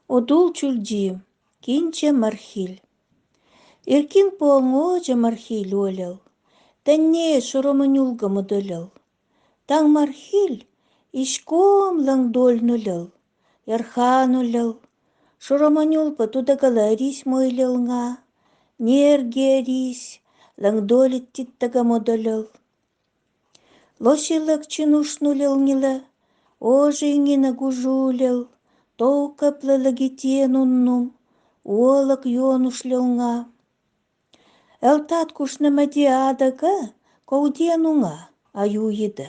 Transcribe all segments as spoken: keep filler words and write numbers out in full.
Удул чульдиим. Кинӟе мархиль. Иркин-поонгодза мархиль олел, тэннеет шоромонюлга модолел. Танк мархиль иськом лэҥ доль нолел, ярха нолел. Шоромонюл пӧ тудагала рись мойлелнга, нерге рись лэҥ доль иттитагамодолел. Лосилэг чинуш нолел ньылэ, ожи нин гужулел, токаплы лэгитен уннум, уолак ёнушлелнга. Эл тат кушнэ медиадага, ковден унга, аюйыда.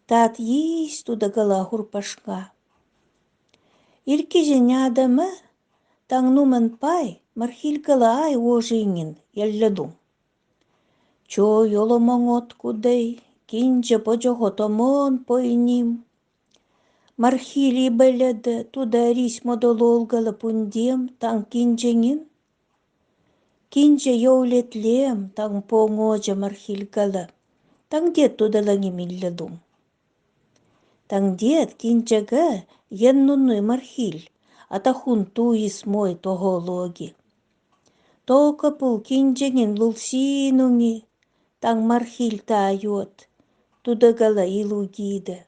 Тат йись тудагала хурпашнга. Иркизин адама танк нумен пай мархиль гала ай ожи нин елледум. Чой оломоҥ откудэй, кинӟе подзохо томон пойним. Мархиль ибеледа, туда рись модол олгала пундем танк кинӟе нин. Кинӟе ёлетлем танк-поонгодза мархиль гала, танк дед тудала ним илледум. Танк дед кинӟега ен нунуй мархиль, атахун туйыс мой тоһо логи. Токапул кинӟе нин лулсин уни, танк мархиль таа йот, тудагала илугида.